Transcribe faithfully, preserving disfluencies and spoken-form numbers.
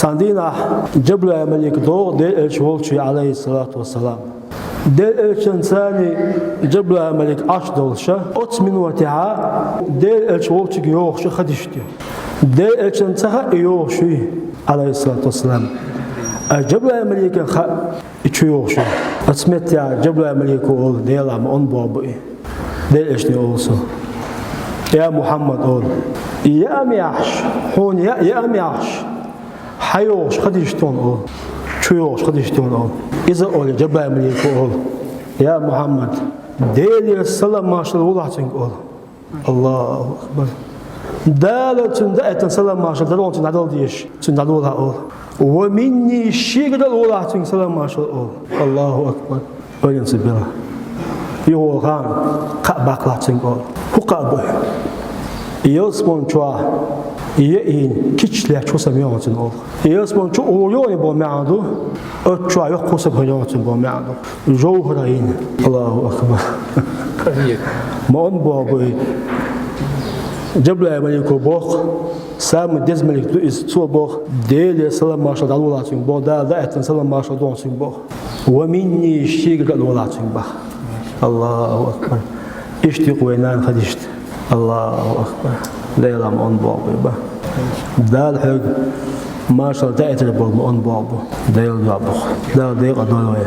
Цхьан дийнахь Джабраил малик догӀу Делан элча волчу, алейхиссалату вассалам. Делан элчанца Джабраил малик Ӏаш долуша, оцу минотехьа Делан элча волчуьнга йогӀуш хадиш ю. Делан элчанца хаьа и йогӀуш юй, алейхиссалату вассалам. А Джабраил маликана хаьа и чу йогӀуш ю. Оцу меттехь Джабраил малико олу: «Делахь, ма онда боху бу и». Делан элчане олу цо: «Я Мухьаммад», олу, «яа ма яахьаш, хьуна яа, яа ма яахьаш, хьан йогӀуш хадиш ю хьуна», олу, «чу йогӀуш хадиш ю хьуна», олу. Иза олий, Джабраил малико олу: «Я Мухьаммад, Делера салам-маршалла лолахь цуьнга», олу. Аллаху акбар! Дала цуьнан даийтина салам-маршалла дара хьуна цуьнга дӀадала дезаш, цуьнга дӀадолахь, олу. «Ва минни», шегара а лолахь цуьнга салам-маршалла, олу. Аллаху акбар! Ойла ца бела. Юха волу хан кхаъ баккхалахь цуьнга, олу. ХӀун кхаъ бу? Ялсамани чохь яийна кийча лаьтташ хӀусам ю хьуна цуьнан, олу. Ялсамани чу а гӀур ю хьуна боху маьӀна ду, оцу чохь йоккха хӀусам хир ю хьуна цуьнан боху маьӀна ду. ЖовхӀара йина. Аллаху акбар! Ма онда боху бу и. Джабраил малико боху, самый деза малик ду иза, цо боху: «Делера салам-маршалла дӀалолахь цуьнга», боху, «Дала даийтина салам-маршалла ду хьуна цуьнга», боху. «Ва минни», шегара а лолахь цуьнга, боху. Аллаху акбар! Иштта ю-кх вайн нана хадиш. Аллаху акбар! Делахь, ма онда боху бу и, боху. Дала хьоьга маршалла даийтар болу ма онда боху бу. Делан дуьхьа боху. Дала декъала дойла вай.